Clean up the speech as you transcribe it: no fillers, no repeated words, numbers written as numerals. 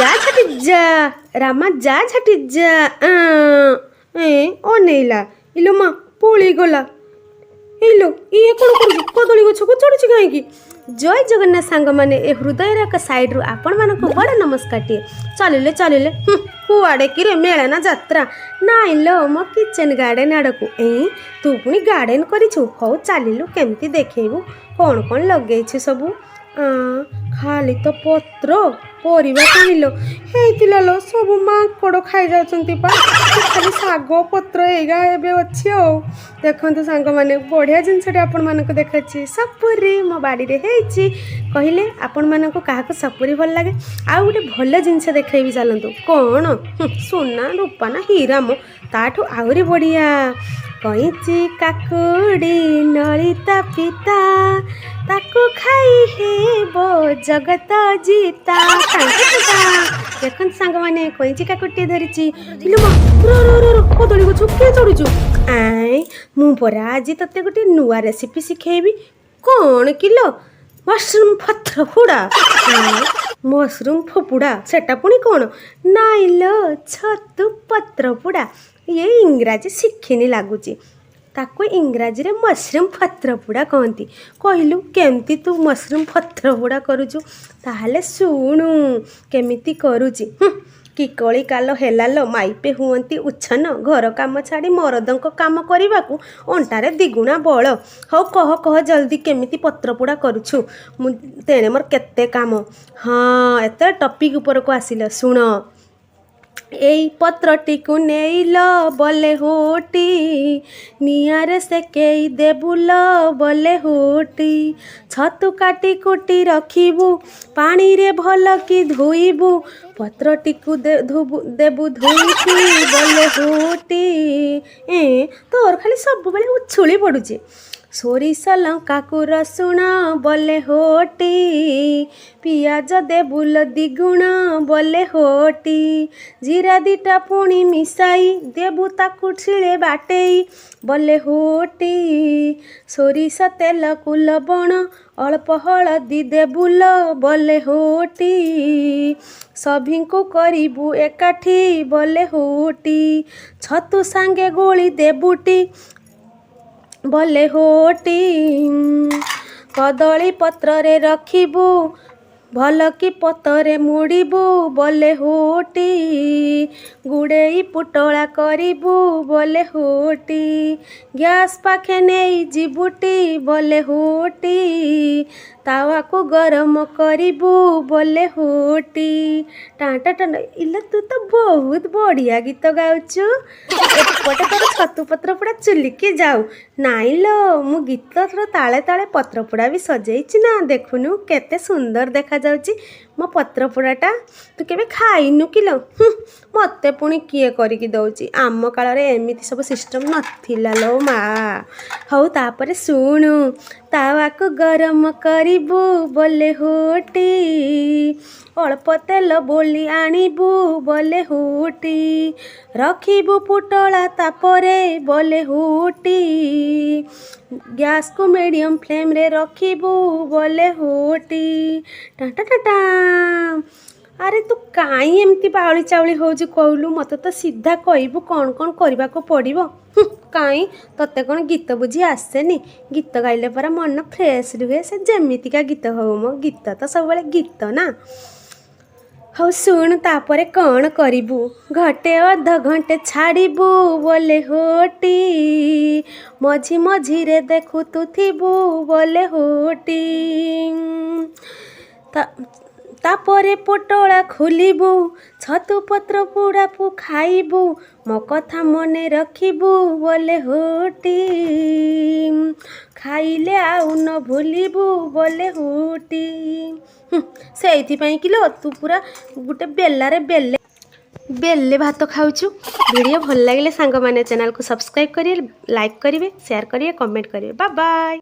ଯା ଝାଟି ଯା ରାମା, ଯା ଝାଟି ଯା। ଏ ଅନେଇଲା, ଇଲୋ ମା, ପଳେଇଗଲା। ଏଇଲୋ, ଇଏ କ'ଣ କରୁଛୁ? କଦଳୀ ଗଛକୁ ଚଢୁଛି କାହିଁକି? ଜୟ ଜଗନ୍ନାଥ ସାଙ୍ଗମାନେ, ଏ ହୃଦୟର ଏକ ସାଇଡ଼ରୁ ଆପଣମାନଙ୍କୁ ବଡ଼ ନମସ୍କାରଟିଏ। ଚାଲିଲେ ଚାଲିଲେ କୁଆଡ଼େ କିରେ? ମେଳା ନା ଯାତ୍ରା? ନାଇଁ ଲୋ, ମୋ କିଚେନ୍ ଗାର୍ଡ଼େନ୍ ଆଡ଼କୁ। ଏଇ, ତୁ ପୁଣି ଗାର୍ଡ଼େନ୍ କରିଛୁ? ହଉ ଚାଲିଲୁ, କେମିତି ଦେଖେଇବୁ କ'ଣ କ'ଣ ଲଗେଇଛୁ ସବୁ। ଖାଲି ତ ପତ୍ର, ପରିବା କାହିଁଲୋ? ହେଇଥିଲା ଲୋ, ସବୁ ମାଙ୍କଡ଼ ଖାଇଯାଉଛନ୍ତି ପା। ଖାଲି ଶାଗ ପତ୍ର ଏଇଗା ଏବେ ଅଛି। ଆଉ ଦେଖନ୍ତୁ ସାଙ୍ଗମାନେ, ବଢ଼ିଆ ଜିନିଷଟି ଆପଣମାନଙ୍କୁ ଦେଖାଉଛି। ସପୁରୀ ମୋ ବାଡ଼ିରେ ହେଇଛି। କହିଲେ, ଆପଣମାନଙ୍କୁ କାହାକୁ ସପୁରୀ ଭଲ ଲାଗେ? ଆଉ ଗୋଟେ ଭଲ ଜିନିଷ ଦେଖେଇବି, ଚାଲନ୍ତୁ। କ'ଣ ସୁନା ରୂପା ନା ହୀରା ମ, ତାଠୁ ଆହୁରି ବଢ଼ିଆ। କଇଁଚି କାକୁଡ଼ି ନଳିତା ପିତା, ତାକୁ ଖାଇ ହେବ ଜଗତ ଜିତା। ଦେଖନ୍ତୁ ସାଙ୍ଗମାନେ, କଇଁଚି କାକୁଡ଼ିଟିଏ ଧରିଛି। ଇଲୋ ମା, ର ର ର ର, କଦଳୀ ଗଛ କିଏ ଚଢୁଛୁ? ଆଇଁ, ମୁଁ ପରା ଆଜି ତତେ ଗୋଟେ ନୂଆ ରେସିପି ଶିଖେଇବି। କ'ଣ କିଲୋ? ମସରୁମ୍ ପତ୍ର ପୋଡ଼ା। ମସରୁମ୍ ଫୋପୁଡ଼ା, ସେଟା ପୁଣି କ'ଣ? ନାଇଁ ଲୋ, ଛତୁ ପତ୍ର ପୋଡ଼ା। ଇଏ ଇଂରାଜୀ ଶିଖିନି ଲାଗୁଛି। ତାକୁ ଇଂରାଜୀରେ ମସରୁମ୍ ପତ୍ର ପୋଡ଼ା କହନ୍ତି। କହିଲୁ, କେମିତି ତୁ ମସରୁମ୍ ପତ୍ର ପୋଡ଼ା କରୁଛୁ? ତାହେଲେ ଶୁଣୁ କେମିତି କରୁଛି। କି କଳି କାଲ ହେଲା ଲୋ, ମାଇପେ ହୁଅନ୍ତି ଉଚ୍ଛନ, ଘର କାମ ଛାଡ଼ି ମରଦଙ୍କ କାମ କରିବାକୁ ଅଣ୍ଟାରେ ଦିଗୁଣା ବଳ। ହଉ କହ କହ ଜଲ୍ଦି, କେମିତି ପତ୍ର ପୋଡ଼ା କରୁଛୁ? ମୁଁ ତେଣେ ମୋର କେତେ କାମ। ହଁ, ଏତେ ଟପିକ୍ ଉପରକୁ ଆସିଲ, ଶୁଣ। ଏଇ ପତ୍ରଟିକୁ ନେଇଲ ବଲେ ହୋଟି, ନିଆଁରେ ସେକେଇ ଦେବୁଲ ବଲେ ହୋଟି। ଛତୁ କାଟି କୁଟି ରଖିବୁ, ପାଣିରେ ଭଲ କି ଧୋଇବୁ, ପତ୍ରଟିକୁ ଦେବୁ ଧୋଇକି ବଲେ ହୋଟି। ଏ ତୋର ଖାଲି ସବୁବେଳେ ଉଛୁଳି ପଡ଼ୁଛି। ସୋରିଷ ଲଙ୍କାକୁ ରସୁଣ ବଲେ ହୋଟି, ପିଆଜ ଦେବୁଲ ଦିଗୁଣ ବଲେ ହୋଟି, ଜିରା ଦିଟା ପୁଣି ମିଶାଇ ଦେବୁ ତାକୁ ଶିଳେ ବାଟେଇ ବଲେ ହୋଟି। ସୋରିଷ ତେଲକୁ ଲବଣ ଅଳ୍ପ ହଳଦୀ ଦେବୁଲ ବଲେ ହୋଟି, ସଭିଙ୍କୁ କରିବୁ ଏକାଠି ବଲେ ହୋଟି। ଛତୁ ସାଙ୍ଗେ ଗୋଳି ଦେବୁଟି ବଲେ ହୋଟି, କଦଳୀ ପତ୍ରରେ ରଖିବୁ, ଭଲ କି ପତରେ ମୁଡ଼ିବୁ ବଲେ ହୋଟି, ଗୁଡ଼େଇ ପୁଟଳା କରିବୁ ବଲେ ହୋଟି, ଗ୍ୟାସ୍ ପାଖେ ନେଇ ଯିବୁଟି ବଲେ ହୋଟି, ତାୱାକୁ ଗରମ କରିବୁ ବଲେ ହୋଟି। ଟାଁ ଟା। ଇଲୋ, ତୁ ତ ବହୁତ ବଢ଼ିଆ ଗୀତ ଗାଉଛୁ। ଏପଟେ ତୋର ଛତୁ ପତ୍ର ପୋଡ଼ା ଚୁଲିକି ଯାଉ। ନାଇଁ ଲୋ, ମୁଁ ଗୀତର ତାଳେ ତାଳେ ପତ୍ର ପୋଡ଼ା ବି ସଜେଇଛି ନା। ଦେଖୁନୁ କେତେ ସୁନ୍ଦର ଦେଖାଯାଉଛି ମୋ ପତ୍ର ପୋଡ଼ାଟା। ତୁ କେବେ ଖାଇନୁ କିଲୋ? ମତେ ପୁଣି କିଏ କରିକି ଦଉଛି? ଆମ କାଳରେ ଏମିତି ସବୁ ସିଷ୍ଟମ୍ ନଥିଲା ଲୋ ମା। ହଉ, ତାପରେ ଶୁଣୁ। ତାୱାକୁ ଗରମ କରିବୁ ବଲେ ହୋଟି, ଅଳ୍ପ ତେଲ ବୋଳି ଆଣିବୁ ବଲେ ହୋଟି, ରଖିବୁ ପୁଟଳା ତାପରେ ବଲେ ହୋଟି, ଗ୍ୟାସ୍କୁ ମିଡ଼ିୟମ୍ ଫ୍ଲେମ୍ରେ ରଖିବୁ ବଲେ ହୋଟି। ଟା ଟା ଟା ଟା। ଆରେ, ତୁ କାଇଁ ଏମିତି ବାଉଳି ଚାଉଳି ହେଉଛୁ କହିଲୁ? ମୋତେ ତ ସିଧା କହିବୁ କ'ଣ କ'ଣ କରିବାକୁ ପଡ଼ିବ। କାଇଁ, ତତେ କ'ଣ ଗୀତ ବୁଝି ଆସେନି? ଗୀତ ଗାଇଲେ ପରା ମନ ଫ୍ରେଶ୍ ରୁହେ, ସେ ଯେମିତିକା ଗୀତ ହଉ ମ। ଗୀତ ତ ସବୁବେଳେ ଗୀତ ନା। ହଉ ଶୁଣୁ, ତାପରେ କ'ଣ କରିବୁ। ଘଣ୍ଟେ ଅଧ ଘଣ୍ଟେ ଛାଡ଼ିବୁ ବୋଲେ ହୋଟି, ମଝି ମଝିରେ ଦେଖୁଥିବୁ ବୋଲେ ହୋଟି। ତାପରେ ପୋଟଳା ଖୋଲିବୁ, ଛତୁ ପତ୍ର ପୋଡ଼ାକୁ ଖାଇବୁ, ମୋ କଥା ମନେ ରଖିବୁ ବୋଲେ ହୋଟି, ଖାଇଲେ ଆଉ ନ ଭୁଲିବୁ ବୋଲେ ହୋଟି। ସେଇଥିପାଇଁ କିଲୋ ତୁ ପୁରା ଗୋଟେ ବେଲାରେ ବେଲେ ବେଲେ ଭାତ ଖାଉଛୁ। ଭିଡ଼ିଓ ଭଲ ଲାଗିଲେ ସାଙ୍ଗମାନେ ଚ୍ୟାନେଲକୁ ସବସ୍କ୍ରାଇବ୍ କରିବେ, ଲାଇକ୍ କରିବେ, ସେୟାର କରିବେ, କମେଣ୍ଟ କରିବେ। Bye bye.